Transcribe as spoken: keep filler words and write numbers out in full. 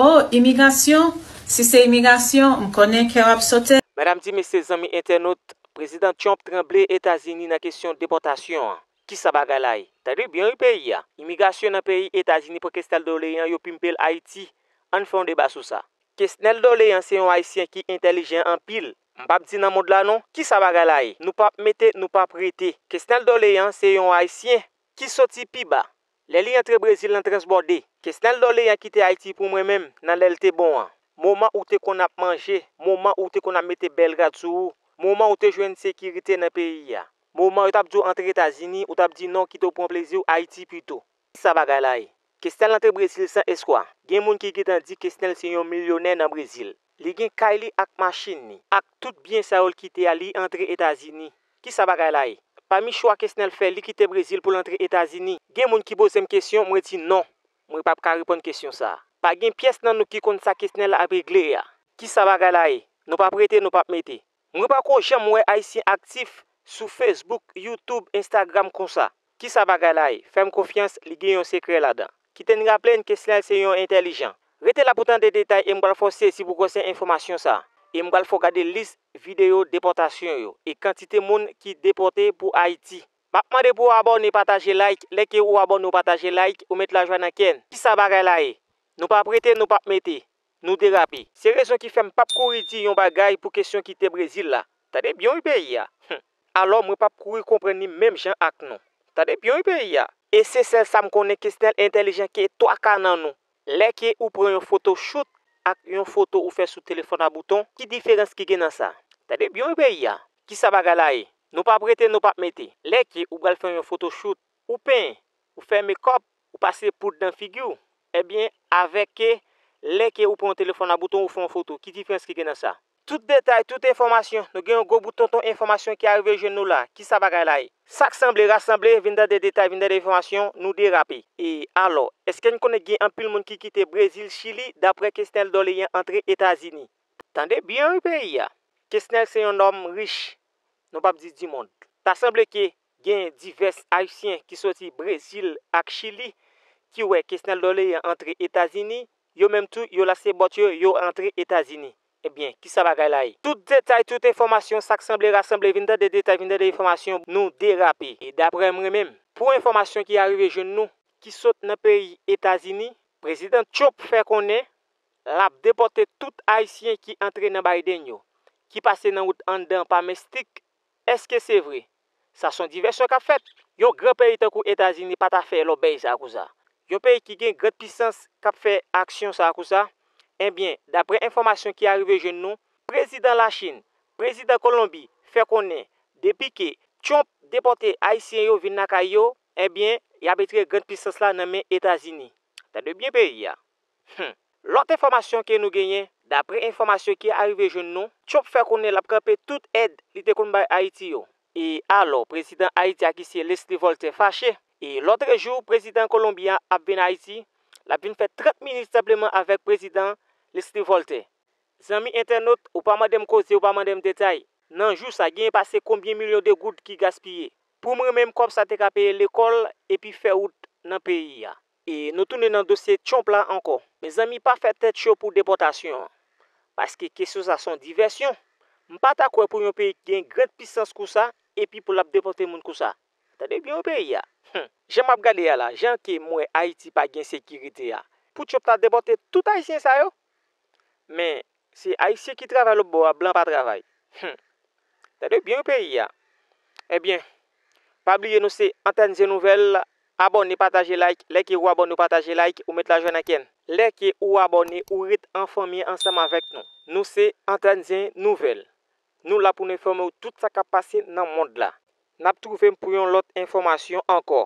Oh, imigrasyon? Si se imigrasyon, m konnen kè w ap sote. Medam, di mesye, zanmi entènot, Prezidan Trump tranble Etazini nan kesyon depòtasyon an. Kisa bagay la ye? Tande byen wi peyi a. Imigrasyon nan peyi Etazini pran Kesnel Doleyan, yo pimpe l Ayiti. Ann fè yon deba sou sa. Kesnel Doleyan se yon Ayisyen ki entèlijan anpil. M p ap di nan mond la non. Kisa bagay la ye? Nou p ap mete, nou p ap rete. Kesnel Doleyan se yon Ayisyen ki soti pi ba. Lè li antre Brezil nan transbòde, Kesnel Doleyan kite Ayiti pou mwen menm nan lè l te bon an. Moman ou te konn ap manje, moman ou te konn ap mete bèl rad sou ou, moman ou te jwenn sekirite nan peyi a. Moman yo t ap di w antre Etazini, ou t ap di non, kite w pran plezi w Ayiti pito. Kisa bagay la ye? Kesnel antre Brezil san eskwa. Gen moun ki gentan di Kesnel se yon milyonè nan Brezil. Li gen kay li ak machin li, ak tout byen sa yo l kite a, li antre Etazini. Kisa bagay la ye? Pami chwa Kesnel fè, li kite Brezil pou l antre Etazini. Gen moun ki poze m kesyon, mwen di non. Mwen p ap ka reponn kesyon sa a. Pa gen pyès nan nou ki konn sa Kesnel ap regle a. Kisa bagay la ye? Nou p ap rete, nou p ap mete. Mwen pako janm wè Ayisyen aktif sou Facebook, YouTube, Instagram konsa. Kisa bagay la ye? Fè m konfyans, li gen yon sekrè ladan. Kite n raple n Kesnel se yon entèlijan. Rete la pou tande detay e m pral fè w sezi pou gwosè enfòmasyon sa a. E m pral fè w gade lis videyo depòtasyon yo e kantite moun ki depòte pou Ayiti. M ap mande pou w abòne, pataje, like. Lè ke ou abòne, ou pataje, like, ou met lajwa nan kè n. Kisa bagay la ye? Nou p ap rete, nou p ap mete. Nou derape. Se rezon ki fè m p ap kouri di yon bagay pou kesyon kite Brezil la. Tande byen wi peyi a. Hum. Alò, mwen p ap kouri konprann li menm jan ak nou. Tande byen wi peyi a. E se sèl sa m konnen, Kesnel entèlijan ke twa ka nan nou. Lè ke ou pran yon foto shoot ak yon foto ou fè sou telefòn a bouton, ki diferans ki gen nan sa? Tande byen wi peyi a. Kisa bagay la ye? Nou p ap rete, nou p ap mete. Lè ke ou pral fè yon foto shoot, ou penyen, ou fè mekòp, ou pase poud nan figi w. Ebyen, avèk ke lè ke ou pran yon telefòn a bouton, ou fè yon foto, ki diferans ki gen nan sa? Tout detay, tout enfòmasyon, nou gen yon gwo bout tonton enfòmasyon ki arive jwenn nou la. Kisa bagay la ye? Sa k sanble, rasanble, vin tande detay, vin tande enfòmasyon, nou derape. E alò, èske n konnen gen anpil moun ki kite Brezil, Chili, daprè Kesnel Doleyan antre Etazini? Tande byen wi peyi a. Kesnel se yon nonm rich, nou p ap di dimond. Ta sanble ke gen divès Ayisyen ki soti Brezil ak Chili ki wè Kesnel Doleyan antre Etazini, yo menm tou, yo lase bòt yo, yo antre Etazini. Ebyen, kisa bagay la ye? Tout detay, tout enfòmasyon, sa k sanble rasanble, vin tande detay, vin tande enfòmasyon, nou derape. E daprè mwen menm, pou enfòmasyon ki arive jwenn nou, ki sot nan peyi Etazini, Prezidan Trump fè konnen l ap depòte tout Ayisyen ki antre nan Biden yo, ki pase nan wout anndan pa Mestik. Èske se vre? Sa se yon divèsyon k ap fèt. Yon gran peyi tankou Etazini pa ta fè lòbèy sa a konsa. Yon peyi ki gen gran pisans k ap fè aksyon sa a konsa. Ebyen, daprè enfòmasyon ki arive jwenn nou, prezidan Lachin, prezidan Kolonbi fè konnen depi ke Trump depòte Ayisyen yo vin lakay yo, ebyen, y ap retire gran pisans la nan men Etazini. Tande byen peyi a. Hum. Lòt enfòmasyon ke nou genyen, daprè enfòmasyon ki arive jwenn nou, Trump fè konnen l ap kanpe tout èd li te konn bay Ayiti yo. E alò, prezidan Ayiti a ki se Leslie Voltaire fache. E lòtrejou, prezidan Kolonbi a ap vin Ayiti, l ap vin fè trant minit senpleman avèk prezidan Leslie Voltaire. Zanmi entènot, ou pa mande m koze, ou pa mande m detay. Nan jou sa, genyen pase konbyen milyon de goud ki gaspiye? Pou mwen menm, kòb sa te ka peye lekòl epi fè wout nan peyi a. E nou tounen nan dosye Trump la ankò. Mezanmi, pa fè tèt cho pou depòtasyon an. Paske kesyon sa se yon divèsyon. M pa ta kwè pou yon peyi ki gen gran pisans konsa, epi pou l ap depòte moun konsa. Tande byen wi peyi a. Hum. Jan m ap gade a la, jan ke m wè Ayiti pa gen sekirite a, pou Trump ta depòte tout Ayisyen sa yo? Men, se Ayisyen ki travay lòt bò a, blan pa travay. Hum. Tande byen wi peyi a. Ebyen, pa bliye nou se Antèn Zen Nouvèl. Abòne, pataje, like. Lè ke ou abòne, ou pataje, like, ou met lajwa nan kè n. Lè ke ou abòne, ou ret an fanmi ansanm avèk nou. Nou se Antèn Zen Nouvèl. Nou la pou n enfòme w tout sa k ap pase nan mond la. N ap twouve m pou yon lòt enfòmasyon ankò.